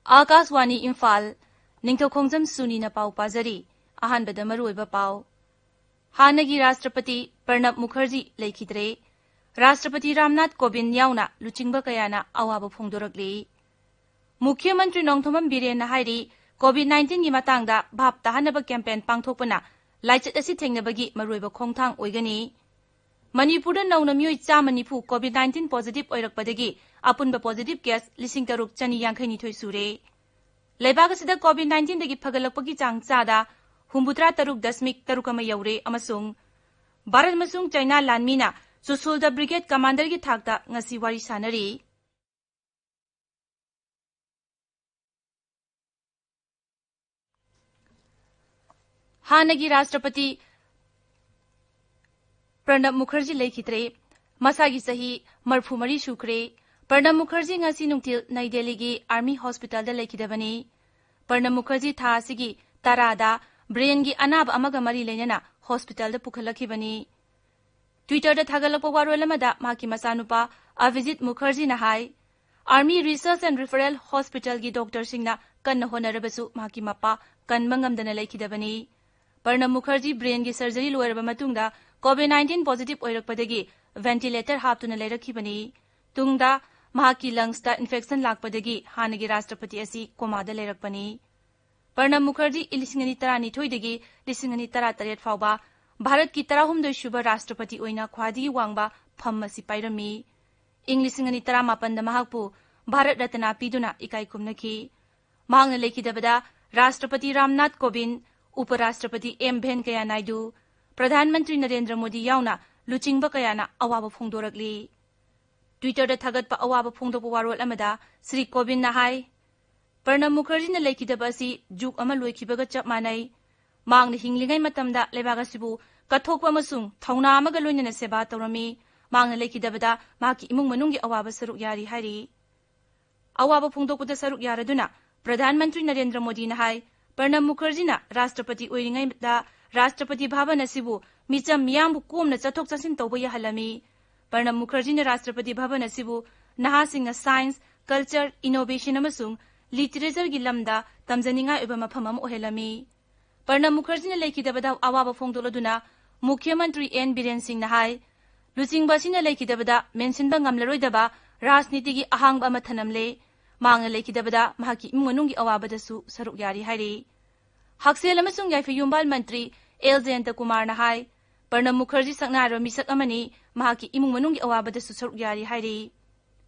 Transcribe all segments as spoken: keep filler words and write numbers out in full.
ꯑꯥꯀꯥꯁꯋꯥꯅꯤ ꯏꯝꯐꯥꯜ, ꯅꯤꯡꯊꯧꯈꯣꯡꯖꯝ ꯁꯨꯅꯤꯅ ꯄꯥꯎ ꯄꯥꯖꯔꯤ꯫ ꯑꯍꯥꯟꯕꯗ ꯃꯔꯨꯑꯣꯏꯕ ꯄꯥꯎ꯫ ꯍꯥꯟꯅꯒꯤ ꯔꯥꯁꯇ꯭ꯔꯄꯇꯤ ꯄ꯭ꯔꯅꯕ ꯃꯨꯈꯔꯖꯤ ꯂꯩꯈꯤꯗ꯭ꯔꯦ꯫ ꯔꯥꯁꯇ꯭ꯔꯄꯇꯤ ꯔꯥꯝꯅꯥꯊ ꯀꯣꯕꯤꯟꯗ ꯌꯥꯎꯅ ꯂꯨꯆꯤꯡꯕ ꯀꯌꯥꯅ ꯑꯋꯥꯕ ꯐꯣꯡꯗꯣꯔꯛꯂꯤ꯫ ꯃꯨꯈ꯭ꯌ ꯃꯟꯇ꯭ꯔꯤ ꯅꯣꯡꯊꯣꯝꯕꯝ ꯕꯤꯔꯦꯟꯅ ꯍꯥꯏꯔꯤ, ꯀꯣꯚꯤꯗ ꯅꯥꯏꯟꯇꯤꯟꯒꯤ ꯃꯇꯥꯡꯗ ꯚꯥꯞ ꯇꯥꯍꯟꯅꯕ ꯀꯦꯝꯄꯦꯟ ꯄꯥꯡꯊꯣꯛꯄꯅ ꯂꯥꯏꯆꯠ ꯑꯁꯤ ꯊꯦꯡꯅꯕꯒꯤ ꯃꯔꯨꯑꯣꯏꯕ ꯈꯣꯡꯊꯥꯡ ꯑꯣꯏꯒꯅꯤ꯫ ꯃꯅꯤꯄꯨꯔꯗ ꯅꯧꯅ ꯃꯤꯑꯣꯏ ꯆꯥꯝꯃ ꯅꯤꯐꯨ ꯀꯣꯚꯤꯗ ꯅꯥꯏꯟꯇꯤꯟ ꯄꯣꯖꯤꯇꯤꯚ ꯑꯣꯏꯔꯛꯄꯗꯒꯤ ꯑꯄꯨꯟꯕ ꯄꯣꯖꯤꯇꯤꯚ ꯀꯦꯁ ꯂꯤꯁꯤꯡ ꯇꯔꯨꯛ ꯆꯅꯤ ꯌꯥꯡꯈꯩꯅꯤꯊꯣꯏ ꯁꯨꯔꯦ꯫ ꯂꯩꯕꯥꯛ ꯑꯁꯤꯗ ꯀꯣꯚꯤꯗ ꯅꯥꯏꯟꯇꯤꯟꯗꯒꯤ ꯐꯒꯠꯂꯛꯄꯒꯤ ꯆꯥꯡ ꯆꯥꯗ ꯍꯨꯝꯐꯨꯇꯔꯥ ꯇꯔꯨꯛ ꯗꯁꯃꯤꯛ ꯇꯔꯨꯛ ꯑꯃ ꯌꯧꯔꯦ ꯑꯃꯁꯨꯡ ꯚꯥꯔꯠ ꯑꯃꯁꯨꯡ ꯆꯩꯅꯥ ꯂꯥꯟꯃꯤꯅ ꯆꯨꯁꯨꯜꯗ ꯕ꯭ꯔꯤꯒꯦꯗ ꯀꯃꯥꯟꯗꯔꯒꯤ ꯊꯥꯛꯇ ꯉꯁꯤ ꯋꯥꯔꯤ ꯁꯥꯟꯅꯔꯤ꯫ ꯍꯥꯟꯅꯒꯤ ꯔꯥꯁꯇ꯭ꯔꯄꯇꯤ ꯄ꯭ꯔꯅꯕ ꯃꯨꯈꯔꯖꯤ ꯂꯩꯈꯤꯗ꯭ꯔꯦ꯫ ꯃꯁꯥꯒꯤ ꯆꯍꯤ ꯃꯔꯤꯐꯨ ꯃꯔꯤ ꯁꯨꯈ꯭ꯔꯦ꯫ ꯄ꯭ꯔꯅꯕ ꯃꯨꯈꯔꯖꯤ ꯉꯁꯤ ꯅꯨꯡꯊꯤꯜ ꯅꯩ ꯗꯦꯜꯂꯤꯒꯤ ꯑꯥꯔꯃꯤ ꯍꯣꯁꯄꯤꯇꯥꯜꯗ ꯂꯩꯈꯤꯗꯕꯅꯤ꯫ ꯄ꯭ꯔꯅꯕ ꯃꯨꯈꯔꯖꯤ ꯊꯥ ꯑꯁꯤꯒꯤ ꯇꯔꯥꯗ ꯕ꯭ꯔꯦꯟꯒꯤ ꯑꯅꯥꯕ ꯑꯃꯒ ꯃꯔꯤ ꯂꯩꯅꯅ ꯍꯣꯁꯄꯤꯇꯥꯜꯗ ꯄꯨꯈꯠꯂꯛꯈꯤꯕꯅꯤ꯫ ꯇ꯭ꯋꯤꯇꯔꯗ ꯊꯥꯒꯠꯂꯛꯄ ꯋꯥꯔꯣꯜ ꯑꯃꯗ ꯃꯍꯥꯛꯀꯤ ꯃꯆꯥꯅꯨꯄꯥ ꯑꯚꯤꯖꯤꯠ ꯃꯨꯈꯔꯖꯤꯅ ꯍꯥꯏ, ꯑꯥꯔꯃꯤ ꯔꯤꯁꯔꯆ ꯑꯦꯟ ꯔꯤꯐꯔꯦꯜ ꯍꯣꯁꯄꯤꯇꯥꯜꯒꯤ ꯗꯣꯛꯇꯔꯁꯤꯡꯅ ꯀꯟꯅ ꯍꯣꯠꯅꯔꯕꯁꯨ ꯃꯍꯥꯛꯀꯤ ꯃꯄꯥ ꯀꯟꯕ ꯉꯝꯗꯅ ꯂꯩꯈꯤꯗꯕꯅꯤ꯫ ꯄ꯭ꯔꯅꯕ ꯃꯨꯈꯔꯖꯤ ꯕ꯭ꯔꯦꯟꯒꯤ ꯁꯔꯖꯔꯤ ꯂꯣꯏꯔꯕ ꯃꯇꯨꯡꯗ ꯀꯣꯚꯤꯗ ꯅꯥꯏꯟꯇꯤꯟ ꯄꯣꯖꯤꯇꯤꯚ ꯑꯣꯏꯔꯛꯄꯗꯒꯤ ꯚꯦꯟꯇꯤꯂꯦꯇꯔ ꯍꯥꯞꯇꯨꯅ ꯂꯩꯔꯛꯈꯤꯕꯅꯤ꯫ ꯇꯨꯡꯗ ꯃꯍꯥꯛꯀꯤ ꯂꯪꯁꯇ ꯏꯟꯐꯦꯛꯁꯟ ꯂꯥꯛꯄꯗꯒꯤ ꯍꯥꯟꯅꯒꯤ ꯔꯥꯁꯇ꯭ꯔꯄꯇꯤ ꯑꯁꯤ ꯀꯣꯃꯥꯗ ꯂꯩꯔꯛꯄꯅꯤ꯫ ꯄ꯭ꯔꯅꯕ ꯃꯨꯈꯔꯖꯤ ꯂꯤꯁꯤꯡ ꯑꯅꯤ ꯇꯔꯥꯅꯤꯊꯣꯏꯗꯒꯤ ꯂꯤꯁꯤꯡ ꯑꯅꯤ ꯇꯔꯥꯇꯔꯦꯠ ꯐꯥꯎꯕ ꯚꯥꯔꯠꯀꯤ ꯇꯔꯥꯍꯨꯝꯗꯣꯏ ꯁꯨꯕ ꯔꯥꯁꯇ꯭ꯔꯄꯇꯤ ꯑꯣꯏꯅ ꯈ꯭ꯋꯥꯏꯗꯒꯤ ꯋꯥꯡꯕ ꯐꯝ ꯑꯁꯤ ꯄꯥꯏꯔꯝꯃꯤ꯫ ꯏꯪ ꯂꯤꯁꯤꯡ ꯑꯅꯤ ꯇꯔꯥꯃꯥꯄꯟꯗ ꯃꯍꯥꯛꯄꯨ ꯚꯥꯔꯠ ꯔꯠꯅ ꯄꯤꯗꯨꯅ ꯏꯀꯥꯏ ꯈꯨꯝꯅꯈꯤ꯫ ꯃꯍꯥꯛꯅ ꯂꯩꯈꯤꯗꯕꯗ ꯔꯥꯁꯇ꯭ꯔꯄꯇꯤ ꯔꯥꯝꯅꯥꯊ ꯀꯣꯕꯤꯟꯗ, ꯎꯄ ꯔꯥꯁꯇ꯭ꯔꯄꯇꯤ ꯑꯦꯝ ꯚꯦꯟꯀꯌꯥ ꯅꯥꯏꯗꯨ, ꯄ꯭ꯔꯙꯥꯟ ꯃꯟꯇ꯭ꯔꯤ ꯅꯔꯦꯟꯗ꯭ꯔ ꯃꯣꯗꯤ ꯌꯥꯎꯅ ꯂꯨꯆꯤꯡꯕ ꯀꯌꯥꯅ ꯑꯋꯥꯕ ꯐꯣꯡꯗꯣꯔꯛꯂꯤ꯫ ꯇ꯭ꯋꯤꯇꯔꯗ ꯊꯥꯒꯠꯄ ꯑꯋꯥꯕ ꯐꯣꯡꯗꯣꯛꯄ ꯋꯥꯔꯣꯜ ꯑꯃꯗ ꯁ꯭ꯔꯤ ꯀꯣꯕꯤꯟꯗꯅ ꯍꯥꯏ, ꯄ꯭ꯔꯅꯕ ꯃꯨꯈꯔꯖꯤꯅ ꯂꯩꯈꯤꯗꯕ ꯑꯁꯤ ꯖꯨꯒ ꯑꯃ ꯂꯣꯏꯈꯤꯕꯒ ꯆꯞ ꯃꯥꯟꯅꯩ꯫ ꯃꯍꯥꯛꯅ ꯍꯤꯡꯂꯤꯉꯩ ꯃꯇꯝꯗ ꯂꯩꯕꯥꯛ ꯑꯁꯤꯕꯨ ꯀꯠꯊꯣꯛꯄ ꯑꯃꯁꯨꯡ ꯊꯧꯅꯥ ꯑꯃꯒ ꯂꯣꯏꯅꯅ ꯁꯦꯕꯥ ꯇꯧꯔꯝꯃꯤ꯫ ꯃꯍꯥꯛꯅ ꯂꯩꯈꯤꯗꯕꯗ ꯃꯍꯥꯛꯀꯤ ꯏꯃꯨꯡ ꯃꯅꯨꯡꯒꯤ ꯑꯋꯥꯕ ꯁꯔꯨꯛ ꯌꯥꯔꯤ ꯍꯥꯏꯔꯤ꯫ ꯑꯋꯥꯕ ꯐꯣꯡꯗꯣꯛꯄꯗ ꯁꯔꯨꯛ ꯌꯥꯔꯗꯨꯅ ꯄ꯭ꯔꯙꯥꯟ ꯃꯟꯇ꯭ꯔꯤ ꯅꯔꯦꯟꯗ꯭ꯔ ꯃꯣꯗꯤꯅ ꯍꯥꯏ, ꯄ꯭ꯔꯅꯕ ꯃꯨꯈꯔꯖꯤꯅ ꯔꯥꯁꯇ꯭ꯔꯄꯇꯤ ꯑꯣꯏꯔꯤꯉꯩꯗ ꯔꯥꯁꯇ꯭ꯔꯄꯇꯤ ꯚꯕꯟ ꯑꯁꯤꯕꯨ ꯃꯤꯆꯝ ꯃꯤꯌꯥꯝꯕꯨ ꯀꯣꯝꯅ ꯆꯠꯊꯣꯛ ꯆꯠꯁꯤꯟ ꯇꯧꯕ ꯌꯥꯍꯜꯂꯝꯃꯤ꯫ ꯄ꯭ꯔꯅꯕ ꯃꯨꯈꯔꯖꯤꯅ ꯔꯥꯁꯇ꯭ꯔꯄꯇꯤ ꯚꯕꯟ ꯑꯁꯤꯕꯨ ꯅꯍꯥꯁꯤꯡꯅ ꯁꯥꯏꯟꯁ, ꯀꯜꯆꯔ, ꯏꯅꯣꯚꯦꯁꯟ ꯑꯃꯁꯨꯡ ꯂꯤꯇꯔꯦꯆꯔꯒꯤ ꯂꯝꯗ ꯇꯝꯖꯅꯤꯡꯉꯥꯏ ꯑꯣꯏꯕ ꯃꯐꯝ ꯑꯃ ꯑꯣꯏꯍꯜꯂꯝꯃꯤ꯫ ꯄ꯭ꯔꯅꯕ ꯃꯨꯈꯔꯖꯤꯅ ꯂꯩꯈꯤꯗꯕꯗ ꯑꯋꯥꯕ ꯐꯣꯡꯗꯣꯛꯂꯗꯨꯅ ꯃꯨꯈ꯭ꯌ ꯃꯟꯇ꯭ꯔꯤ ꯑꯦꯟ ꯕꯤꯔꯦꯟ ꯁꯤꯡꯅ ꯍꯥꯏ, ꯂꯨꯆꯤꯡꯕ ꯑꯁꯤꯅ ꯂꯩꯈꯤꯗꯕꯗ ꯃꯦꯟꯁꯤꯟꯕ ꯉꯝꯂꯔꯣꯏꯗꯕ ꯔꯥꯖꯅꯤꯇꯤꯒꯤ ꯑꯍꯥꯡꯕ ꯑꯃ ꯊꯅꯝꯂꯦ꯫ ꯃꯍꯥꯛꯅ ꯂꯩꯈꯤꯗꯕꯗ ꯃꯍꯥꯛꯀꯤ ꯏꯃꯨꯡ ꯃꯅꯨꯡꯒꯤ ꯑꯋꯥꯕꯗꯁꯨ ꯁꯔꯨꯛ ꯌꯥꯔꯤ ꯍꯥꯏꯔꯤ꯫ ꯍꯛꯁꯦꯜ ꯑꯃꯁꯨꯡ ꯌꯥꯏꯐ ꯌꯨꯝꯕꯥꯜ ꯃꯟꯇ꯭ꯔꯤ ꯑꯦꯜ ꯖꯌꯟꯇ ꯀꯨꯃꯥꯔꯅ ꯍꯥꯏ, ꯄ꯭ꯔꯅꯕ ꯃꯨꯈꯔꯖꯤ ꯁꯛꯅꯥꯏꯔꯕ ꯃꯤꯁꯛ ꯑꯃꯅꯤ, ꯃꯍꯥꯛꯀꯤ ꯏꯃꯨꯡ ꯃꯅꯨꯡꯒꯤ ꯑꯋꯥꯕꯗꯁꯨ ꯁꯔꯨꯛ ꯌꯥꯔꯤ ꯍꯥꯏꯔꯤ꯫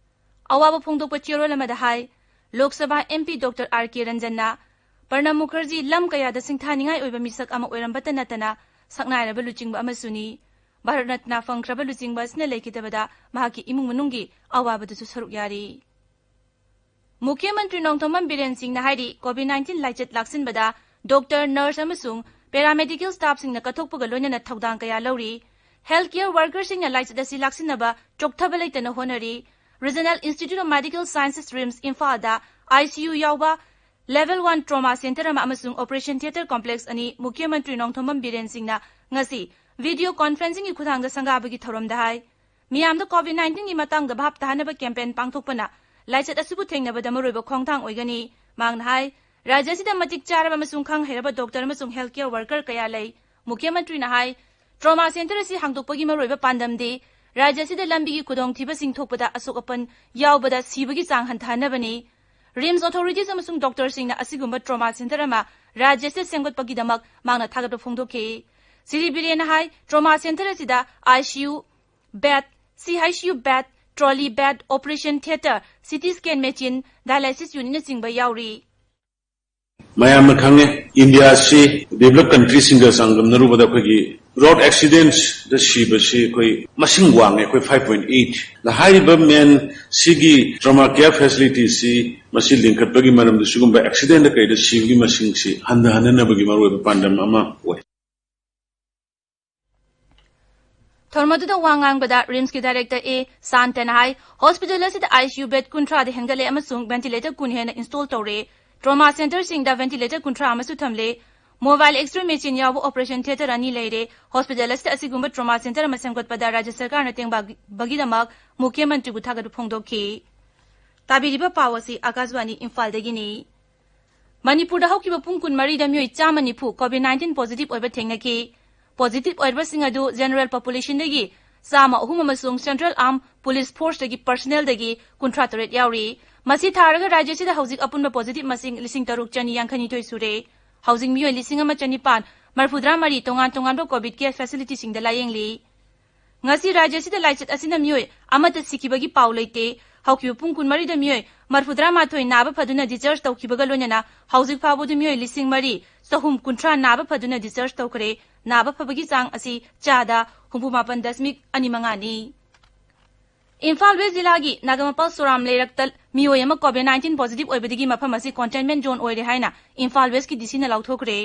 ꯑꯋꯥꯕ ꯐꯣꯡꯗꯣꯛꯄ ꯆꯦꯔꯣꯜ ꯑꯃꯗ ꯍꯥꯏ, Lok Sabha M P doctor R ꯀꯦ ꯔꯟꯖꯟꯅ ꯄ꯭ꯔꯅꯕ ꯃꯨꯈꯔꯖꯤ ꯂꯝ ꯀꯌꯥꯗ ꯁꯤꯡꯊꯥꯅꯤꯡꯉꯥꯏ ꯑꯣꯏꯕ ꯃꯤꯁꯛ ꯑꯃ ꯑꯣꯏꯔꯝꯕꯇ ꯅꯠꯇꯅ ꯁꯛꯅꯥꯏꯔꯕ ꯂꯨꯆꯤꯡꯕ ꯑꯃꯁꯨꯅꯤ꯫ ꯚꯥꯔꯠ ꯔꯠꯅ ꯐꯪꯈ꯭ꯔꯕ ꯂꯨꯆꯤꯡꯕ ꯑꯁꯤꯅ ꯂꯩꯈꯤꯗꯕꯗ ꯃꯍꯥꯛꯀꯤ ꯏꯃꯨꯡ ꯃꯅꯨꯡꯒꯤ ꯑꯋꯥꯕꯗꯁꯨ ꯁꯔꯨꯛ ꯌꯥꯔꯤ꯫ ꯃꯨꯈ꯭ꯌ ꯃꯟꯇ꯭ꯔꯤ ꯅꯣꯡꯊꯣꯝꯕꯝ ꯕꯤꯔꯦꯟ ꯁꯤꯡꯅ ꯍꯥꯏꯔꯤ, ꯀꯣꯚꯤꯗ ꯅꯥꯏꯟꯇꯤꯟ ꯂꯥꯏꯆꯠ ꯂꯥꯛꯁꯤꯟꯕꯗ ꯗꯣꯛꯇꯔ, ꯅꯔꯁ ꯑꯃꯁꯨꯡ ꯄꯦꯔꯥꯃꯦꯗꯤꯀꯦꯜ ꯁ꯭ꯇꯥꯐꯁꯤꯡꯅ ꯀꯠꯊꯣꯛꯄꯒ ꯂꯣꯏꯅꯅ ꯊꯧꯗꯥꯡ ꯀꯌꯥ ꯂꯧꯔꯤ꯫ ꯍꯦꯜꯊ ꯀꯦꯌꯔ ꯋꯥꯔꯀꯔꯁꯤꯡꯅ ꯂꯥꯏꯆꯠ ꯑꯁꯤ ꯂꯥꯛꯁꯤꯟꯅꯕ ꯆꯣꯛꯊꯕ ꯂꯩꯇꯅ ꯍꯣꯠꯅꯔꯤ꯫ Regional institute of medical sciences RIMS ꯏꯝꯐꯥꯜꯗ ꯑꯥꯏ ꯁꯤ ꯌꯨ ꯌꯥꯎꯕ ꯂꯦꯚꯦꯜ ꯋꯥꯟ ꯇ꯭ꯔꯣꯃꯥ ꯁꯦꯟꯇꯔ ꯑꯃ ꯑꯃꯁꯨꯡ ꯑꯣꯄꯔꯦꯁꯟ ꯊꯤꯌꯦꯇꯔ ꯀꯣꯝꯄ꯭ꯂꯦꯛꯁ ꯑꯅꯤ ꯃꯨꯈ꯭ꯌ ꯃꯟꯇ꯭ꯔꯤ ꯅꯣꯡꯊꯣꯝꯕꯝ ꯕꯤꯔꯦꯟ ꯁꯤꯡꯅ ꯉꯁꯤ ꯚꯤꯗꯤꯑꯣ ꯀꯣꯟꯐꯔꯦꯟꯁꯤꯡꯒꯤ ꯈꯨꯠꯊꯥꯡꯗ ꯁꯪꯒꯥꯕꯒꯤ ꯊꯧꯔꯝꯗ ꯍꯥꯏ꯫ ꯃꯤꯌꯥꯝꯗ ꯀꯣꯚꯤꯗ ꯅꯥꯏꯟꯇꯤꯟꯒꯤ ꯃꯇꯥꯡꯗ ꯚꯥꯞ ꯇꯥꯍꯟꯅꯕ ꯀꯦꯝꯄꯦꯟ ꯄꯥꯡꯊꯣꯛꯄꯅ ꯂꯥꯏꯆꯠ ꯑꯁꯤꯕꯨ ꯊꯦꯡꯅꯕꯗ ꯃꯔꯨꯑꯣꯏꯕ ꯈꯣꯡꯊꯥꯡ ꯑꯣꯏꯒꯅꯤ꯫ ꯃꯍꯥꯛꯅ ꯍꯥꯏ, ꯔꯥꯖ꯭ꯌ ꯑꯁꯤꯗ ꯃꯇꯤꯛ ꯆꯥꯔꯕ ꯑꯃꯁꯨꯡ ꯈꯪ ꯍꯩꯔꯕ ꯗꯣꯛꯇꯔ ꯑꯃꯁꯨꯡ ꯍꯦꯜꯊ ꯀꯦꯌꯔ ꯋꯥꯔꯀꯔ ꯀꯌꯥ ꯂꯩ꯫ ꯃꯨꯈ꯭ꯌ ꯃꯟꯇ꯭ꯔꯤꯅ ꯍꯥꯏ, ꯇ꯭ꯔꯣꯃꯥ ꯁꯦꯟꯇꯔ ꯑꯁꯤ ꯍꯥꯡꯗꯣꯛꯄꯒꯤ ꯃꯔꯨꯑꯣꯏꯕ ꯄꯥꯟꯗꯝꯗꯤ ꯔꯥꯖ꯭ꯌ ꯑꯁꯤꯗ ꯂꯝꯕꯤꯒꯤ ꯈꯨꯗꯣꯡꯊꯤꯕꯁꯤꯡ ꯊꯣꯛꯄꯗ ꯑꯁꯣꯛ ꯑꯄꯟ ꯌꯥꯎꯕꯗ ꯁꯤꯕꯒꯤ ꯆꯥꯡ ꯍꯟꯊꯍꯟꯅꯕꯅꯤ꯫ ꯔꯤꯝꯁ ꯑꯣꯊꯣꯔꯤꯇꯤꯁ ꯑꯃꯁꯨꯡ ꯗꯣꯛꯇꯔꯁꯤꯡꯅ ꯑꯁꯤꯒꯨꯝꯕ ꯇ꯭ꯔꯣꯃꯥ ꯁꯦꯟꯇꯔ ꯑꯃ ꯔꯥꯖ꯭ꯌ ꯑꯁꯤꯗ ꯁꯦꯝꯒꯠꯄꯒꯤꯗꯃꯛ ꯃꯍꯥꯛꯅ ꯊꯥꯒꯠꯄ ꯐꯣꯡꯗꯣꯛꯈꯤ꯫ ꯁ꯭ꯔꯤ ꯕꯤꯔꯦꯟꯅ ꯍꯥꯏ, ꯇ꯭ꯔꯣꯃꯥ ꯁꯦꯟꯇꯔ ꯑꯁꯤꯗ I C U, bed, C I C U bed, trolley bed, operation theatre, C T scan machine, dialysis ꯌꯨꯅꯤꯠꯅꯆꯤꯡꯕ ꯌꯥꯎꯔꯤ꯫ ꯃꯌꯥꯝꯅ ꯈꯪꯉꯦ, ꯏꯟꯗꯤꯌꯥꯁꯤ ꯗꯤꯚꯦꯂꯞ ꯀꯟꯇ꯭ꯔꯤꯁꯤꯡꯒ ꯆꯥꯡꯗꯝꯅꯔꯨꯕꯗ ꯑꯩꯈꯣꯏꯒꯤ ꯔꯣꯗ ꯑꯦꯛꯁꯤꯗꯦꯟꯁꯇ ꯁꯤꯕꯁꯤ ꯑꯩꯈꯣꯏ ꯃꯁꯤꯡ ꯋꯥꯡꯉꯦ, ꯑꯩꯈꯣꯏ ꯐꯥꯏꯚ ꯄꯣꯏꯟ ꯑꯩꯠ꯫ ꯍꯥꯏꯔꯤꯕ ꯃꯦꯟ ꯁꯤꯒꯤ ꯇ꯭ꯔꯣꯃꯥ ꯀꯦꯌꯔ ꯐꯦꯁꯤꯂꯤꯇꯤꯁꯤ ꯃꯁꯤ ꯂꯤꯡꯈꯠꯄꯒꯤ ꯃꯔꯝꯗ ꯁꯤꯒꯨꯝꯕ ꯑꯦꯛꯁꯤꯗꯦꯟꯗ ꯀꯩꯗ ꯁꯤꯕꯒꯤ ꯃꯁꯤꯡꯁꯤ ꯍꯟꯊꯍꯟꯅꯅꯕꯒꯤ ꯃꯔꯨꯑꯣꯏꯕ ꯄꯥꯟꯗꯝ ꯑꯃ ꯑꯣꯏ꯫ ꯊꯧꯔꯝ ꯑꯗꯨꯗ ꯋꯥ ꯉꯥꯡꯕꯗ ꯔꯤꯝꯁꯀꯤ ꯗꯥꯏꯔꯦꯛꯇꯔ ꯑꯦ ꯁꯥꯟꯇꯅ ꯍꯥꯏ, ꯍꯣꯁꯄꯤꯇꯥꯜ ꯑꯁꯤꯗ ꯑꯥꯏ ꯁꯤ ꯌꯨ ꯕꯦꯗ ꯀꯨꯟꯊ꯭ꯔꯥꯗ ꯍꯦꯟꯒꯠꯂꯦ ꯑꯃꯁꯨꯡ ꯚꯦꯟꯇꯤꯂꯦꯇꯔ ꯀꯨꯟ ꯍꯦꯟꯅ ꯏꯟꯁꯇꯣꯜ ꯇꯧꯔꯦ꯫ ꯇ꯭ꯔꯣꯃꯥ ꯁꯦꯟꯇꯔꯁꯤꯡꯗ ꯚꯦꯟꯇꯤꯂꯦꯇꯔ ꯀꯨꯟꯊ꯭ꯔꯥ ꯑꯃꯁꯨ ꯊꯝꯂꯦ꯫ ꯃꯣꯕꯥꯏꯜ ꯑꯦꯛꯁ-ꯔꯦ ꯃꯦꯆꯤꯟ ꯌꯥꯎꯕ ꯑꯣꯄꯔꯦꯁꯟ ꯊꯤꯌꯦꯇꯔ ꯑꯅꯤ ꯂꯩꯔꯦ꯫ ꯍꯣꯁꯄꯤꯇꯥꯜ ꯑꯁꯤꯗ ꯑꯁꯤꯒꯨꯝꯕ ꯇ꯭ꯔꯣꯃꯥ ꯁꯦꯟꯇꯔ ꯑꯃ ꯁꯦꯝꯒꯠꯄꯗ ꯔꯥꯖ꯭ꯌ ꯁꯔꯀꯥꯔꯅ ꯇꯦꯡꯕꯥꯕꯒꯤꯗꯃꯛ ꯃꯨꯈ꯭ꯌ ꯃꯟꯇ꯭ꯔꯤꯕꯨ ꯊꯥꯒꯠꯄ ꯐꯣꯡꯗꯣꯛꯈꯤ꯫ ꯇꯥꯕꯤꯔꯤꯕ ꯄꯥꯎ ꯑꯁꯤ ꯑꯥꯀꯥꯁꯕꯥꯅꯤ ꯏꯝꯐꯥꯜꯗꯒꯤꯅꯤ꯫ ꯃꯅꯤꯄꯨꯔꯗ ꯍꯧꯈꯤꯕ ꯄꯨꯡ ꯀꯨꯟꯃꯔꯤꯗ ꯃꯤꯑꯣꯏ ꯆꯥꯝꯃ ꯅꯤꯐꯨ COVID nineteen positive ꯑꯣꯏꯕ ꯊꯦꯡꯅꯈꯤ꯫ Positive ꯑꯣꯏꯔꯤꯕꯁꯤꯡ ꯑꯗꯨ general populationꯗꯒꯤ ꯆꯥꯝꯃ ꯑꯍꯨꯝ ꯑꯃꯁꯨꯡ Central Armed Police Forceꯇꯒꯤ personnelꯗꯒꯤ ꯀꯨꯟꯊ꯭ꯔꯥ ꯇꯔꯦꯠ ꯌꯥꯎꯔꯤ꯫ ꯃꯁꯤ ꯊꯥꯔꯒ ꯔꯥꯖ꯭ꯌ ꯑꯁꯤꯗ ꯍꯧꯖꯤꯛ ꯑꯄꯨꯟꯕ positive ꯃꯁꯤꯡ ꯂꯤꯁꯤꯡ ꯇꯔꯨꯛ ꯆꯅꯤ ꯌꯥꯡꯈꯩ ꯅꯤꯊꯣꯏ ꯁꯨꯔꯦ꯫ ꯍꯧꯖꯤꯛ ꯃꯤꯑꯣꯏ ꯂꯤꯁꯤꯡ ꯑꯃ ꯆꯅꯤꯄꯥꯟ ꯃꯔꯤꯐꯨꯇꯔꯥ ꯃꯔꯤ ꯇꯣꯉꯥꯟ ꯇꯣꯉꯥꯟꯕ COVID care facilityꯁꯤꯡꯗ ꯂꯥꯌꯦꯡꯂꯤ꯫ ꯉꯁꯤ ꯔꯥꯖ꯭ꯌ ꯑꯁꯤꯗ ꯂꯥꯏꯆꯠ ꯑꯁꯤꯅ ꯃꯤꯑꯣꯏ ꯑꯃꯠꯇ ꯁꯤꯈꯤꯕꯒꯤ ꯄꯥꯎ ꯂꯩꯇꯦ꯫ ꯍꯧꯈꯤꯕ ꯄꯨꯡ ꯀꯨꯟꯃꯔꯤꯗ ꯃꯤꯑꯣꯏ ꯃꯔꯤꯐꯨꯇꯔꯥ ꯃꯥꯊꯣꯏ ꯅꯥꯕ ꯐꯗꯨꯅ discharge ꯇꯧꯈꯤꯕꯒ ꯂꯣꯏꯅꯅ ꯍꯧꯖꯤꯛ ꯐꯥꯎꯕꯗ ꯃꯤꯑꯣꯏ ꯂꯤꯁꯤꯡ ꯃꯔꯤ ꯆꯍꯨꯝ ꯀꯨꯟꯊ꯭ꯔꯥ ꯅꯥꯕ ꯐꯗꯨꯅ discharge ꯇꯧꯈ꯭ꯔꯦ꯫ ꯅꯥꯕ ꯐꯕꯒꯤ ꯆꯥꯡ ꯑꯁꯤ ꯆꯥꯗ ꯍꯨꯝꯐꯨ ꯃꯥꯄꯟ ꯗꯁꯃꯤꯛ ꯑꯅꯤ ꯃꯉꯥꯅꯤ꯫ ꯏꯝꯐꯥꯜ ꯋꯦꯁ ꯖꯤꯂꯥꯒꯤ ꯅꯥꯒꯥꯃꯄꯥꯜ ꯁꯣꯔꯥꯝ ꯂꯩꯔꯛꯇ ꯃꯤꯑꯣꯏ ꯑꯃ COVID nineteen positive ꯑꯣꯏꯕꯗꯒꯤ ꯃꯐꯝ ꯑꯁꯤ containment zone ꯑꯣꯏꯔꯦ ꯍꯥꯏꯅ ꯏꯝꯐꯥꯜ ꯋꯦꯁꯀꯤ DCꯅ ꯂꯥꯎꯊꯣꯛꯈ꯭ꯔꯦ꯫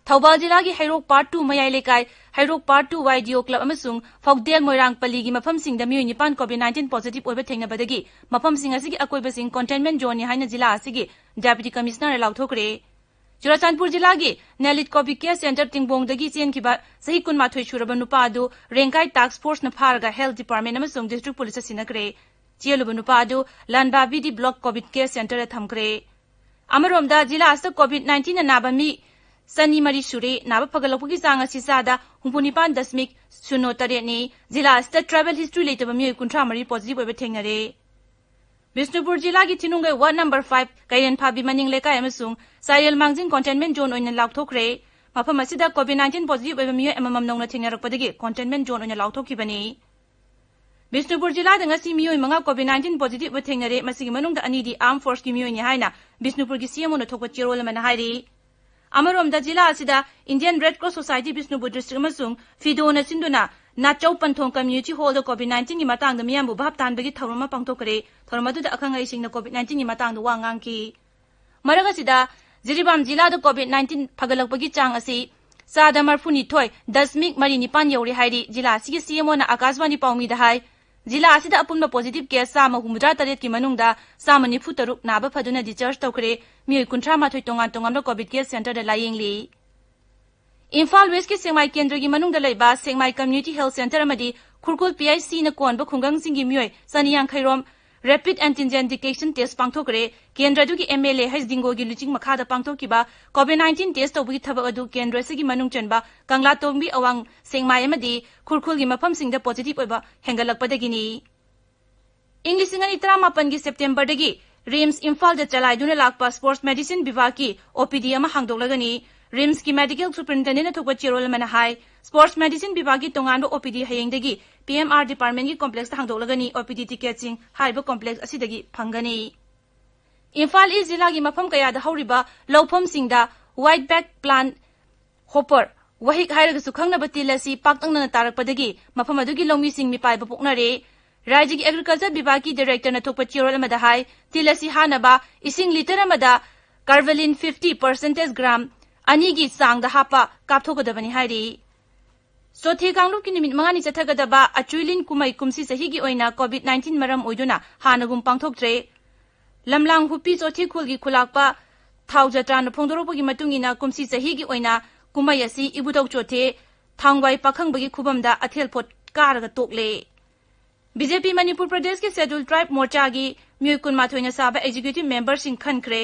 ꯊꯧꯕꯥꯜ ꯖꯤꯂꯥꯒꯤ ꯍꯩꯔꯣꯛ Part two ꯃꯌꯥꯏ ꯂꯩꯀꯥꯏ, ꯍꯩꯔꯣꯛ Part two YDO club ꯑꯃꯁꯨꯡ ꯐꯧꯗꯦꯜ ꯃꯣꯏꯔꯥꯡ ꯄꯜꯂꯤꯒꯤ ꯃꯐꯝꯁꯤꯡꯗ ꯃꯤꯑꯣꯏ ꯅꯤꯄꯥꯟ COVID nineteen positive ꯑꯣꯏꯕ ꯊꯦꯡꯅꯕꯗꯒꯤ ꯃꯐꯝꯁꯤꯡ ꯑꯁꯤꯒꯤ ꯑꯀꯣꯏꯕꯁꯤꯡ containment zoneꯅꯤ ꯍꯥꯏꯅ ꯖꯤꯂꯥ ꯑꯁꯤꯒꯤ Deputy Commissionerꯅ ꯂꯥꯎꯊꯣꯛꯈ꯭ꯔꯦ꯫ ꯆꯨꯔꯥꯆꯥꯟꯄꯨꯔ ꯖꯤꯂꯥꯒꯤ ꯅꯦꯂꯤꯠ COVID care centre ꯇꯤꯡꯕꯣꯡꯗꯒꯤ ꯆꯦꯟꯈꯤꯕ ꯆꯍꯤ ꯀꯨꯟꯃꯥꯊꯣꯏ ꯁꯨꯔꯕ ꯅꯨꯄꯥ ꯑꯗꯨ ꯔꯦꯡꯀꯥꯏ task forceꯅ ꯐꯥꯔꯒ health department ꯑꯃꯁꯨꯡ district policeꯇ ꯁꯤꯟꯅꯈ꯭ꯔꯦ꯫ ꯆꯦꯜꯂꯨꯕ ꯅꯨꯄꯥ ꯑꯗꯨ ꯂꯥꯟꯕꯥ VD block COVID care centreꯗ ꯊꯝꯈ꯭ꯔꯦ꯫ ꯑꯃꯔꯣꯝꯗ ꯖꯤꯂꯥ ꯑꯁꯤꯗ COVID nineteenꯅ ꯅꯥꯕ ꯃꯤ ꯆꯅꯤ ꯃꯔꯤ ꯁꯨꯔꯦ꯫ ꯅꯥꯕ ꯐꯒꯠꯂꯛꯄꯒꯤ ꯆꯥꯡ ꯑꯁꯤ ꯆꯥꯗ ꯍꯨꯝꯐꯨ ꯅꯤꯄꯥꯟ ꯗꯁꯃꯤꯛ ꯁꯤꯅꯣ ꯇꯔꯦꯠꯅꯤ꯫ ꯖꯤꯂꯥ ꯑꯁꯤꯗ travel history ꯂꯩꯇꯕ ꯃꯤꯑꯣꯏ ꯀꯨꯟꯊ꯭ꯔꯥ ꯃꯔꯤ positive ꯑꯣꯏꯕ ꯊꯦꯡꯅꯔꯦ꯫ ꯕꯤꯁꯅꯨꯄꯨꯔ ꯖꯤꯂꯥꯒꯤ ꯊꯤꯅꯨꯡꯒꯩ ward number five ꯀꯩꯔꯦꯟ ꯐꯥꯕꯤ ꯃꯅꯤꯡ ꯂꯩꯀꯥꯏ ꯑꯃꯁꯨꯡ ꯆꯥꯏꯔꯦꯜ ꯃꯥꯡꯖꯤꯡ containment zone ꯑꯣꯏꯅ ꯂꯥꯎꯊꯣꯛꯈ꯭ꯔꯦ꯫ ꯃꯐꯝ ꯑꯁꯤꯗ COVID nineteen positive ꯑꯣꯏꯕ ꯃꯤꯑꯣꯏ ꯑꯃꯃꯝ ꯅꯧꯅ ꯊꯦꯡꯅꯔꯛꯄꯗꯒꯤ containment zone ꯑꯣꯏꯅ ꯂꯥꯎꯊꯣꯛꯈꯤꯕꯅꯤ꯫ ꯕꯤꯁꯅꯨꯄꯨꯔ ꯖꯤꯂꯥꯗ ꯉꯁꯤ ꯃꯤꯑꯣꯏ ꯃꯉꯥ COVID nineteen positive ꯑꯣꯏꯕ ꯊꯦꯡꯅꯔꯦ꯫ ꯃꯁꯤꯒꯤ ꯃꯅꯨꯡꯗ ꯑꯅꯤꯗꯤ armed forceꯀꯤ ꯃꯤꯑꯣꯏꯅꯤ ꯍꯥꯏꯅ ꯕꯤꯁꯅꯨꯄꯨꯔꯒꯤ CMOꯅ ꯊꯣꯛꯄ ꯆꯦꯔꯣꯜ ꯑꯃꯅ ꯍꯥꯏꯔꯤ꯫ ꯑꯃꯔꯣꯝꯗ ꯖꯤꯂꯥ ꯑꯁꯤꯗ Indian Red Cross Society Bishnupur district ꯑꯃꯁꯨꯡ ꯐꯤꯗꯣꯅ ꯁꯤꯟꯗꯨꯅ ꯅꯥꯆꯧ ꯄꯟꯊꯣꯡ community hallꯗ COVID nineteenꯒꯤ ꯃꯇꯥꯡꯗ ꯃꯤꯌꯥꯝꯕꯨ ꯚꯥꯞ ꯇꯥꯍꯟꯕꯒꯤ ꯊꯧꯔꯝ ꯑꯃ ꯄꯥꯡꯊꯣꯛꯈ꯭ꯔꯦ꯫ ꯊꯧꯔꯝ ꯑꯗꯨꯗ ꯑꯈꯪ ꯑꯍꯩꯁꯤꯡꯅ COVID nineteenꯒꯤ ꯃꯇꯥꯡꯗ ꯋꯥ ꯉꯥꯡꯈꯤ꯫ ꯃꯔꯛ ꯑꯁꯤꯗ ꯖꯤꯔꯤꯕꯥꯝ ꯖꯤꯂꯥꯗ COVID nineteen ꯐꯒꯠꯂꯛꯄꯒꯤ ꯆꯥꯡ ꯑꯁꯤ ꯆꯥꯗ ꯃꯔꯤꯐꯨꯅꯤꯊꯣꯏ ꯗꯁꯃꯤꯛ ꯃꯔꯤ ꯅꯤꯄꯥꯟ ꯌꯧꯔꯦ ꯍꯥꯏꯔꯤ ꯖꯤꯂꯥ ꯑꯁꯤꯒꯤ CMOꯅ ꯑꯥꯀꯥꯁꯕꯥꯅꯤ ꯄꯥꯎꯃꯤꯗ ꯍꯥꯏ꯫ ꯖꯤꯂꯥ ꯑꯁꯤꯗ ꯑꯄꯨꯟꯕ positive case ꯆꯥꯝꯃ ꯍꯨꯝꯐꯨꯇꯔꯥ ꯇꯔꯦꯠꯀꯤ ꯃꯅꯨꯡꯗ ꯆꯥꯝꯃ ꯅꯤꯐꯨ ꯇꯔꯨꯛ ꯅꯥꯕ ꯐꯗꯨꯅ discharge ꯇꯧꯈ꯭ꯔꯦ꯫ ꯃꯤꯑꯣꯏ ꯀꯨꯟꯊ꯭ꯔꯥ ꯃꯥꯊꯣꯏ ꯇꯣꯉꯥꯟ ꯇꯣꯉꯥꯟꯕ COVID care centreꯗ ꯂꯥꯌꯦꯡꯂꯤ꯫ ꯏꯝꯐꯥꯜ Westꯀꯤ ꯁꯦꯛꯃꯥꯏ ꯀꯦꯟꯗ꯭ꯔꯒꯤ ꯃꯅꯨꯡꯗ ꯂꯩꯕ ꯁꯦꯛꯃꯥꯏ Community Health Centre ꯑꯃꯗꯤ ꯈꯨꯔꯈꯨꯜ PHCꯅ ꯀꯣꯟꯕ ꯈꯨꯡꯒꯪꯁꯤꯡꯒꯤ ꯃꯤꯑꯣꯏ ꯆꯅꯤ ꯌꯥꯡꯈꯩ ꯔꯣꯝ Rapid Antigen Detection Test ꯄꯥꯡꯊꯣꯛꯈ꯭ꯔꯦ꯫ ꯀꯦꯟꯗ꯭ꯔ ꯑꯗꯨꯒꯤ MLA ꯍꯩꯁ ꯗꯤꯡꯒꯣꯒꯤ ꯂꯨꯆꯤꯡ ꯃꯈꯥꯗ ꯄꯥꯡꯊꯣꯛꯈꯤꯕ COVID nineteen test ꯇꯧꯕꯒꯤ ꯊꯕꯛ ꯑꯗꯨ ꯀꯦꯟꯗ꯭ꯔ ꯑꯁꯤꯒꯤ ꯃꯅꯨꯡ ꯆꯟꯕ ꯀꯪꯂꯥꯇꯣꯡꯕꯤ, ꯑꯋꯥꯡ ꯁꯦꯛꯃꯥꯏ ꯑꯃꯗꯤ ꯈꯨꯔꯈꯨꯜꯒꯤ ꯃꯐꯝꯁꯤꯡꯗ positive ꯑꯣꯏꯕ ꯍꯦꯟꯒꯠꯂꯛꯄꯗꯒꯤꯅꯤ꯫ ꯏꯪ ꯂꯤꯁꯤꯡ ꯑꯅꯤ ꯇꯔꯥꯃꯥꯄꯟꯒꯤ Septemberꯗꯒꯤ RIMS ꯏꯝꯐꯥꯜꯗ ꯆꯂꯥꯏꯗꯨꯅ ꯂꯥꯛꯄ sports medicine ꯕꯤꯚꯥꯒꯀꯤ OPD ꯑꯃ ꯍꯥꯡꯗꯣꯛꯂꯒꯅꯤ꯫ RIMSꯀꯤ medical superintendentꯅ ꯊꯣꯛꯄ ꯆꯦꯔꯣꯜ ꯑꯃꯅ ꯍꯥꯏ, sports medicine ꯕꯤꯚꯥꯒꯀꯤ ꯇꯣꯉꯥꯟꯕ OPD ꯍꯌꯦꯡꯗꯒꯤ PMR departmentꯀꯤ complexꯇ ꯍꯥꯡꯗꯣꯛꯂꯒꯅꯤ꯫ OPD ticketꯁꯤꯡ ꯍꯥꯏꯔꯤꯕ complex ꯑꯁꯤꯗꯒꯤ ꯐꯪꯒꯅꯤ꯫ ꯏꯝꯐꯥꯜ ꯏꯁ ꯖꯤꯂꯥꯒꯤ ꯃꯐꯝ ꯀꯌꯥꯗ ꯍꯧꯔꯤꯕ ꯂꯧꯐꯝꯁꯤꯡꯗ white bag plant hopper, ꯋꯥꯍꯤꯛ ꯍꯥꯏꯔꯒꯁꯨ ꯈꯪꯅꯕ ꯇꯤꯜ ꯑꯁꯤ ꯄꯥꯛꯇꯛꯅꯅ ꯇꯥꯔꯛꯄꯗꯒꯤ ꯃꯐꯝ ꯑꯗꯨꯒꯤ ꯂꯧꯃꯤꯁꯤꯡ ꯃꯤꯄꯥꯏꯕ ꯄꯣꯛꯅꯔꯦ꯫ ꯔꯥꯖ꯭ꯌꯒꯤ agriculture ꯕꯤꯚꯥꯒꯀꯤ directorꯅ ꯊꯣꯛꯄ ꯆꯦꯔꯣꯜ ꯑꯃꯗ ꯍꯥꯏ, ꯇꯤꯜ ꯑꯁꯤ ꯍꯥꯠꯅꯕ ꯏꯁꯤꯡ litre ꯑꯃꯗ Carvalin fifty percentage gram ꯑꯅꯤꯒꯤ ꯆꯥꯡꯗ ꯍꯥꯞꯄ ꯀꯥꯞꯊꯣꯛꯀꯗꯕꯅꯤ ꯍꯥꯏꯔꯤ꯫ ꯆꯣꯊꯦ ꯀꯥꯡꯂꯨꯞꯀꯤ ꯅꯨꯃꯤꯠ ꯃꯉꯥꯅꯤ ꯆꯠꯊꯒꯗꯕ ꯑꯆꯨꯏꯂꯤꯟ ꯀꯨꯝꯍꯩ ꯀꯨꯝꯁꯤ ꯆꯍꯤꯒꯤ ꯑꯣꯏꯅ COVID nineteen ꯃꯔꯝ ꯑꯣꯏꯗꯨꯅ ꯍꯥꯟꯅꯒꯨꯝ ꯄꯥꯡꯊꯣꯛꯇ꯭ꯔꯦ꯫ ꯂꯝꯂꯥꯡ ꯍꯨꯞꯄꯤ ꯆꯣꯊꯦ ꯈꯨꯜꯒꯤ ꯈꯨꯂꯥꯛꯄ ꯊꯥꯎ ꯖꯇ꯭ꯔꯥꯅ ꯐꯣꯡꯗꯣꯔꯛꯄꯒꯤ ꯃꯇꯨꯡ ꯏꯟꯅ ꯀꯨꯝꯁꯤ ꯆꯍꯤꯒꯤ ꯑꯣꯏꯅ ꯀꯨꯝꯍꯩ ꯑꯁꯤ ꯏꯕꯨꯙꯧ ꯆꯣꯊꯦ ꯊꯥꯡꯋꯥꯏ ꯄꯥꯈꯪꯕꯒꯤ ꯈꯨꯕꯝꯗ ꯑꯊꯦꯜ ꯄꯣꯠ ꯀꯥꯔꯒ ꯇꯣꯛꯂꯦ꯫ BJP ꯃꯅꯤꯄꯨꯔ ꯄ꯭ꯔꯗꯦꯁꯀꯤ Scheduled Tribe ꯃꯣꯔꯆꯥꯒꯤ ꯃꯤꯑꯣꯏ ꯀꯨꯟꯃꯥꯊꯣꯏꯅ ꯁꯥꯕ executive memberꯁꯤꯡ ꯈꯟꯈ꯭ꯔꯦ꯫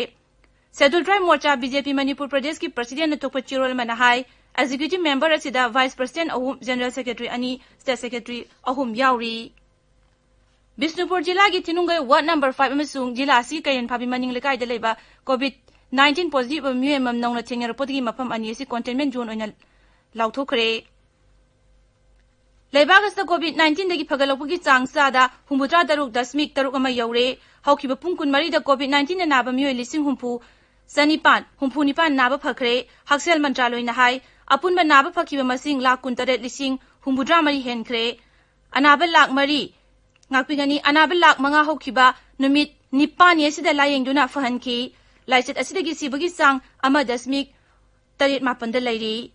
Scheduled Tribe ꯃꯣꯔꯆꯥ BJP Manipur ꯄ꯭ꯔꯗꯦꯁꯀꯤ presidentꯅ ꯊꯣꯛꯄ ꯆꯦꯔꯣꯜ ꯑꯃꯅ ꯍꯥꯏ, executive member ꯑꯁꯤꯗ vice president ꯑꯍꯨꯝ, general secretary ꯑꯅꯤ, state secretary ꯑꯍꯨꯝ ꯌꯥꯎꯔꯤ꯫ ꯕꯤꯁꯅꯨꯄꯨꯔ ꯖꯤꯂꯥꯒꯤ ꯊꯤꯅꯨꯡꯒꯩ ward number five ꯑꯃꯁꯨꯡ ꯖꯤꯂꯥ ꯑꯁꯤꯒꯤ ꯀꯩꯔꯦꯟ ꯐꯥꯕꯤ ꯃꯅꯤꯡ ꯂꯩꯀꯥꯏꯗ ꯂꯩꯕ COVID nineteen positive ꯑꯣꯏꯕ ꯃꯤꯑꯣꯏ ꯑꯃꯃꯝ ꯅꯧꯅ ꯊꯦꯡꯅꯔꯛꯄꯗꯒꯤ ꯃꯐꯝ ꯑꯅꯤ ꯑꯁꯤ containment zone ꯑꯣꯏꯅ ꯂꯥꯎꯊꯣꯛꯈ꯭ꯔꯦ꯫ ꯂꯩꯕꯥꯛ ꯑꯁꯤꯗ COVID nineteenꯗꯒꯤ ꯐꯒꯠꯂꯛꯄꯒꯤ ꯆꯥꯡ ꯆꯥꯗ ꯍꯨꯝꯐꯨꯇꯔꯥ ꯇꯔꯨꯛ ꯗꯁꯃꯤꯛ ꯇꯔꯨꯛ ꯑꯃ ꯌꯧꯔꯦ꯫ ꯍꯧꯈꯤꯕ ꯄꯨꯡ ꯀꯨꯟꯃꯔꯤꯗ COVID nineteenꯅ ꯅꯥꯕ ꯃꯤꯑꯣꯏ ꯂꯤꯁꯤꯡ ꯍꯨꯝꯐꯨ ꯆꯅꯤꯄꯥꯟ ꯍꯨꯝꯐꯨ ꯅꯤꯄꯥꯟ ꯅꯥꯕ ꯐꯈ꯭ꯔꯦ꯫ ꯍꯛꯁꯦꯜ ꯃꯟꯇ꯭ꯔꯥꯂꯣꯏꯅ ꯍꯥꯏ, ꯑꯄꯨꯟꯕ ꯅꯥꯕ ꯐꯈꯤꯕ ꯃꯁꯤꯡ ꯂꯥꯈ ꯀꯨꯟꯇꯔꯦꯠ ꯂꯤꯁꯤꯡ ꯍꯨꯝꯐꯨꯇꯔꯥ ꯃꯔꯤ ꯍꯦꯟꯈ꯭ꯔꯦ꯫ ꯑꯅꯥꯕ ꯂꯥꯈ ꯃꯔꯤ, ꯉꯥꯛꯄꯤꯒꯅꯤ, ꯑꯅꯥꯕ ꯂꯥꯈ ꯃꯉꯥ ꯍꯧꯈꯤꯕ ꯅꯨꯃꯤꯠ ꯅꯤꯄꯥꯟꯅꯤ ꯑꯁꯤꯗ ꯂꯥꯌꯦꯡꯗꯨꯅ ꯐꯍꯟꯈꯤ꯫ ꯂꯥꯏꯆꯠ ꯑꯁꯤꯗꯒꯤ ꯁꯤꯕꯒꯤ ꯆꯥꯡ ꯑꯃ ꯗꯁꯃꯤꯛ ꯇꯔꯦꯠ ꯃꯥꯄꯟꯗ ꯂꯩꯔꯤ꯫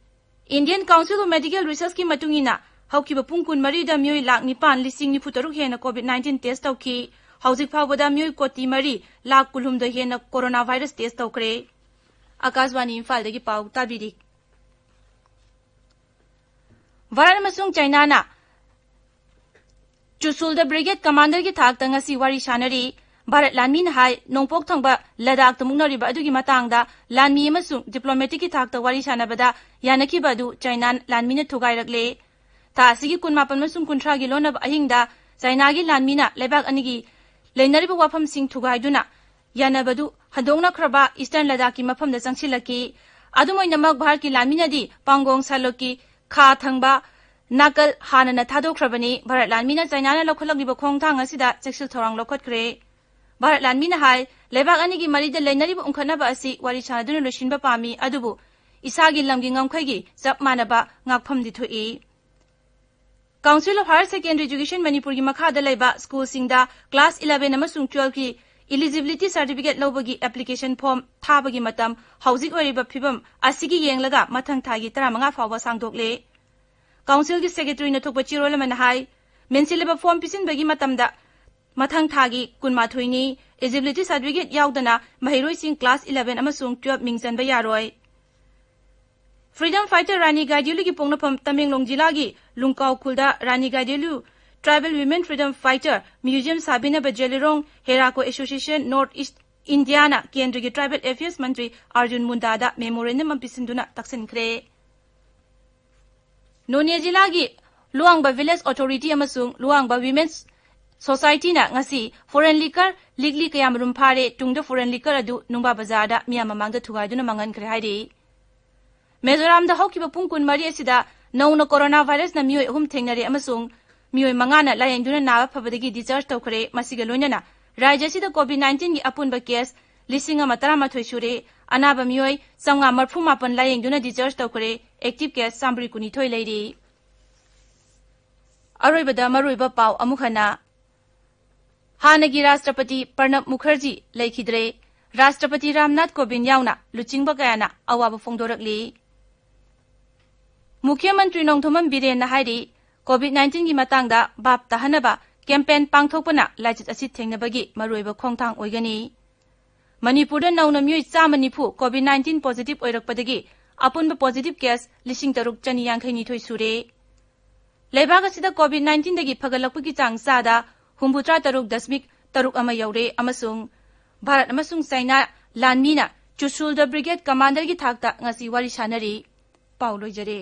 Indian Council of Medical Researchꯀꯤ ꯃꯇꯨꯡ ꯏꯟꯅ, ꯍꯧꯈꯤꯕ ꯄꯨꯡ ꯀꯨꯟꯃꯔꯤꯗ ꯃꯤꯑꯣꯏ ꯂꯥꯈ ꯅꯤꯄꯥꯟ ꯂꯤꯁꯤꯡ ꯅꯤꯐꯨ ꯇꯔꯨꯛ ꯍꯦꯟꯅ COVID nineteen test ꯇꯧꯈꯤ꯫ ꯍꯧꯖꯤꯛ ꯐꯥꯎꯕꯗ ꯃꯤꯑꯣꯏ ꯀꯣꯇꯤ ꯃꯔꯤ ꯂꯥꯈ ꯀꯨꯟꯍꯨꯝꯗꯣꯏ ꯍꯦꯟꯅ coronavirus test ꯇꯧꯈ꯭ꯔꯦ꯫ ꯑꯥꯀꯥꯁꯕꯥꯅꯤ ꯏꯝꯐꯥꯜꯗꯒꯤ ꯄꯥꯎ ꯇꯥꯕꯤꯔꯤ꯫ ꯚꯥꯔꯠ ꯑꯃꯁꯨꯡ ꯆꯥꯏꯅꯥꯅ ꯆꯨꯁꯨꯜꯗ ꯕ꯭ꯔꯤꯒꯦꯗ ꯀꯃꯥꯟꯗꯔꯒꯤ ꯊꯥꯛꯇ ꯉꯁꯤ ꯋꯥꯔꯤ ꯁꯥꯟꯅꯔꯤ꯫ ꯚꯥꯔꯠ ꯂꯥꯟꯃꯤꯅ ꯍꯥꯏ, ꯅꯣꯡꯄꯣꯛ ꯊꯪꯕ ꯂꯗꯥꯈꯇ ꯃꯨꯛꯅꯔꯤꯕ ꯑꯗꯨꯒꯤ ꯃꯇꯥꯡꯗ ꯂꯥꯟꯃꯤ ꯑꯃꯁꯨꯡ ꯗꯤꯄ꯭ꯂꯣꯃꯦꯇꯤꯛꯀꯤ ꯊꯥꯛꯇ ꯋꯥꯔꯤ ꯁꯥꯟꯅꯕꯗ ꯌꯥꯅꯈꯤꯕ ꯑꯗꯨ ꯆꯥꯏꯅꯥ ꯂꯥꯟꯃꯤꯅ ꯊꯨꯒꯥꯏꯔꯛꯂꯦ꯫ ꯊꯥ ꯑꯁꯤꯒꯤ ꯀꯨꯟꯃꯥꯄꯟ ꯑꯃꯁꯨꯡ ꯀꯨꯟꯊ꯭ꯔꯥꯒꯤ ꯂꯣꯟꯅꯕ ꯑꯍꯤꯡꯗ ꯆꯥꯏꯅꯥꯒꯤ ꯂꯥꯟꯃꯤꯅ ꯂꯩꯕꯥꯛ ꯑꯅꯤꯒꯤ ꯂꯩꯅꯔꯤꯕ ꯋꯥꯐꯝꯁꯤꯡ ꯊꯨꯒꯥꯏꯗꯨꯅ ꯌꯥꯅꯕꯗꯨ ꯍꯟꯗꯣꯛꯅꯈ꯭ꯔꯕ ꯏꯁꯇꯔꯟ ꯂꯗꯥꯈꯀꯤ ꯃꯐꯝꯗ ꯆꯪꯁꯤꯜꯂꯛꯈꯤ꯫ ꯑꯗꯨꯝ ꯑꯣꯏꯅꯃꯛ, ꯚꯥꯔꯠꯀꯤ ꯂꯥꯟꯃꯤꯅꯗꯤ ꯄꯥꯡꯒꯣꯡ ꯁꯥꯂꯣꯛꯀꯤ ꯈꯥ ꯊꯪꯕ ꯅꯥꯀꯜ ꯍꯥꯟꯅꯅ ꯊꯥꯗꯣꯛꯈ꯭ꯔꯕꯅꯤ꯫ ꯚꯥꯔꯠ ꯂꯥꯟꯃꯤꯅ ꯆꯥꯏꯅꯥꯅ ꯂꯧꯈꯠꯂꯛꯂꯤꯕ ꯈꯣꯡꯊꯥꯡ ꯑꯁꯤꯗ ꯆꯦꯛꯁꯤꯜ ꯊꯧꯔꯥꯡ ꯂꯧꯈꯠꯈ꯭ꯔꯦ꯫ ꯚꯥꯔꯠ ꯂꯥꯟꯃꯤꯅ ꯍꯥꯏ, ꯂꯩꯕꯥꯛ ꯑꯅꯤꯒꯤ ꯃꯔꯤꯗ ꯂꯩꯅꯔꯤꯕ ꯎꯪꯈꯠꯅꯕ ꯑꯁꯤ ꯋꯥꯔꯤ ꯁꯥꯟꯅꯗꯨꯅ ꯂꯣꯏꯁꯤꯟꯕ ꯄꯥꯝꯃꯤ, ꯑꯗꯨꯕꯨ ꯏꯁꯥꯒꯤ ꯂꯝꯒꯤ ꯉꯝꯈꯩꯒꯤ ꯆꯞ ꯃꯥꯟꯅꯕ ꯉꯥꯛꯐꯝꯗꯤ ꯊꯣꯛꯏ꯫ Council of Higher Secondary Education ꯃꯅꯤꯄꯨꯔꯒꯤ ꯃꯈꯥꯗ ꯂꯩꯕ ꯁ꯭ꯀꯨꯜꯁꯤꯡꯗ class eleven ꯑꯃꯁꯨꯡ twelveꯀꯤ eligibility certificate ꯂꯧꯕꯒꯤ application form ꯊꯥꯕꯒꯤ ꯃꯇꯝ ꯍꯧꯖꯤꯛ ꯑꯣꯏꯔꯤꯕ ꯐꯤꯕꯝ ꯑꯁꯤꯒꯤ ꯌꯦꯡꯂꯒ ꯃꯊꯪ ꯊꯥꯒꯤ ꯇꯔꯥꯃꯉꯥ ꯐꯥꯎꯕ ꯁꯥꯡꯗꯣꯛꯂꯦ꯫ Councilꯒꯤ secretaryꯅ ꯊꯣꯛꯄ ꯆꯦꯔꯣꯜ ꯑꯃꯅ ꯍꯥꯏ, ꯃꯦꯟꯁꯤꯜꯂꯕ form ꯄꯤꯁꯤꯟꯕꯒꯤ ꯃꯇꯝꯗ ꯃꯊꯪ ꯊꯥꯒꯤ ꯀꯨꯟꯃꯥꯊꯣꯏꯅꯤ꯫ Eligibility certificate ꯌꯥꯎꯗꯅ ꯃꯍꯩꯔꯣꯏꯁꯤꯡ class eleven ꯑꯃꯁꯨꯡ twelve ꯃꯤꯡ ꯆꯟꯕ ꯌꯥꯔꯣꯏ꯫ Freedom fighter ꯔꯥꯅꯤ ꯒꯥꯏꯗꯤꯟꯂꯤꯌꯨꯒꯤ ꯄꯣꯛꯅꯐꯝ ꯇꯃꯦꯡꯂꯣꯡ ꯖꯤꯂꯥꯒꯤ ꯂꯨꯡꯀꯥꯎ ꯈꯨꯜꯗ ꯔꯥꯅꯤ ꯒꯥꯏꯗꯤꯟꯂꯤꯌꯨ Tribal Women Freedom Fighter Museum ꯁꯥꯕꯤꯅꯕ ꯖꯦꯂꯤꯔꯣꯡ ꯍꯦꯔꯥꯀꯣ Association North East Indiaꯅ ꯀꯦꯟꯗ꯭ꯔꯒꯤ Tribal Affairs ꯃꯟꯇ꯭ꯔꯤ ꯑꯔꯖꯨꯟ ꯃꯨꯟꯗꯥꯗ memorandum ꯑꯃ ꯄꯤꯁꯤꯟꯗꯨꯅ ꯇꯛꯁꯤꯟꯈ꯭ꯔꯦ꯫ ꯅꯣꯅꯦ ꯖꯤꯂꯥꯒꯤ ꯂꯨꯋꯥꯡꯕ Village Authority ꯑꯃꯁꯨꯡ ꯂꯨꯋꯥꯡꯕ Women's Societyꯅ ꯉꯁꯤ foreign liquor ꯂꯤꯛꯂꯤ ꯀꯌꯥꯃꯔꯨꯝ ꯐꯥꯔꯦ, ꯇꯨꯡꯗ foreign liquor ꯑꯗꯨ ꯅꯨꯡꯕꯥ ꯕꯖꯥꯔꯗ ꯃꯤꯌꯥꯝ ꯃꯃꯥꯡꯗ ꯊꯨꯒꯥꯏꯗꯨꯅ ꯃꯥꯡꯍꯟꯈ꯭ꯔꯦ ꯍꯥꯏꯔꯤ꯫ ꯃꯤꯖꯣꯔꯥꯝꯗ ꯍꯧꯈꯤꯕ ꯄꯨꯡ ꯀꯨꯟꯃꯔꯤ ꯑꯁꯤꯗ ꯅꯧꯅ corona virusꯅ ꯃꯤꯑꯣꯏ ꯑꯍꯨꯝ ꯊꯦꯡꯅꯔꯦ ꯑꯃꯁꯨꯡ ꯃꯤꯑꯣꯏ ꯃꯉꯥꯅ ꯂꯥꯌꯦꯡꯗꯨꯅ ꯅꯥꯕ ꯐꯕꯗꯒꯤ discharge ꯇꯧꯈ꯭ꯔꯦ꯫ ꯃꯁꯤꯒ ꯂꯣꯏꯅꯅ ꯔꯥꯖ꯭ꯌ ꯑꯁꯤꯗ COVID nineteenꯒꯤ ꯑꯄꯨꯟꯕ case ꯂꯤꯁꯤꯡ ꯑꯃ ꯇꯔꯥꯃꯥꯊꯣꯏ ꯁꯨꯔꯦ꯫ ꯑꯅꯥꯕ ꯃꯤꯑꯣꯏ ꯆꯥꯝꯃꯉꯥ ꯃꯔꯤꯐꯨ ꯃꯥꯄꯟ ꯂꯥꯌꯦꯡꯗꯨꯅ discharge ꯇꯧꯈ꯭ꯔꯦ꯫ Active case ꯆꯥꯝꯃꯔꯤ ꯀꯨꯟꯅꯤꯊꯣꯏ ꯂꯩꯔꯤ꯫ ꯑꯔꯣꯏꯕꯗ ꯃꯔꯨꯑꯣꯏꯕ ꯄꯥꯎ ꯑꯃꯨꯛ ꯍꯟꯅ꯫ ꯍꯥꯟꯅꯒꯤ ꯔꯥꯁꯇ꯭ꯔꯄꯇꯤ ꯄ꯭ꯔꯅꯕ ꯃꯨꯈꯔꯖꯤ ꯂꯩꯈꯤꯗ꯭ꯔꯦ꯫ ꯔꯥꯁꯇ꯭ꯔꯄꯇꯤ ꯔꯥꯝꯅꯥꯊ ꯀꯣꯕꯤꯟꯗ ꯌꯥꯎꯅ ꯂꯨꯆꯤꯡꯕ ꯀꯌꯥꯅ ꯑꯋꯥꯕ ꯐꯣꯡꯗꯣꯔꯛꯂꯤ꯫ ꯃꯨꯈ꯭ꯌ ꯃꯟꯇ꯭ꯔꯤ ꯅꯣꯡꯊꯣꯝꯕꯝ ꯕꯤꯔꯦꯟꯅ ꯍꯥꯏꯔꯤ, COVID nineteenꯒꯤ ꯃꯇꯥꯡꯗ ꯚꯥꯞ ꯇꯥꯍꯟꯅꯕ campaign ꯄꯥꯡꯊꯣꯛꯄꯅ ꯂꯥꯏꯆꯠ ꯑꯁꯤ ꯊꯦꯡꯅꯕꯒꯤ ꯃꯔꯨꯑꯣꯏꯕ ꯈꯣꯡꯊꯥꯡ ꯑꯣꯏꯒꯅꯤ꯫ ꯃꯅꯤꯄꯨꯔꯗ ꯅꯧꯅ ꯃꯤꯑꯣꯏ ꯆꯥꯝꯃ ꯅꯤꯐꯨ COVID nineteen positive ꯑꯣꯏꯔꯛꯄꯗꯒꯤ ꯑꯄꯨꯟꯕ positive case ꯂꯤꯁꯤꯡ ꯇꯔꯨꯛ ꯆꯅꯤ ꯌꯥꯡꯈꯩ ꯅꯤꯊꯣꯏ ꯁꯨꯔꯦ꯫ ꯂꯩꯕꯥꯛ ꯑꯁꯤꯗ COVID nineteenꯗꯒꯤ ꯐꯒꯠꯂꯛꯄꯒꯤ ꯆꯥꯡ ꯆꯥꯗ ꯍꯨꯝꯐꯨꯇꯔꯥ ꯇꯔꯨꯛ ꯗꯁꯃꯤꯛ ꯇꯔꯨꯛ ꯑꯃ ꯌꯧꯔꯦ ꯑꯃꯁꯨꯡ ꯚꯥꯔꯠ ꯑꯃꯁꯨꯡ ꯆꯥꯏꯅꯥ ꯂꯥꯟꯃꯤꯅ ꯆꯨꯁꯨꯜꯗ ꯕ꯭ꯔꯤꯒꯦꯗ ꯀꯃꯥꯟꯗꯔꯒꯤ ꯊꯥꯛꯇ ꯉꯁꯤ ꯋꯥꯔꯤ ꯁꯥꯟꯅꯔꯤ꯫ ꯄꯥꯎ ꯂꯣꯏꯖꯔꯦ꯫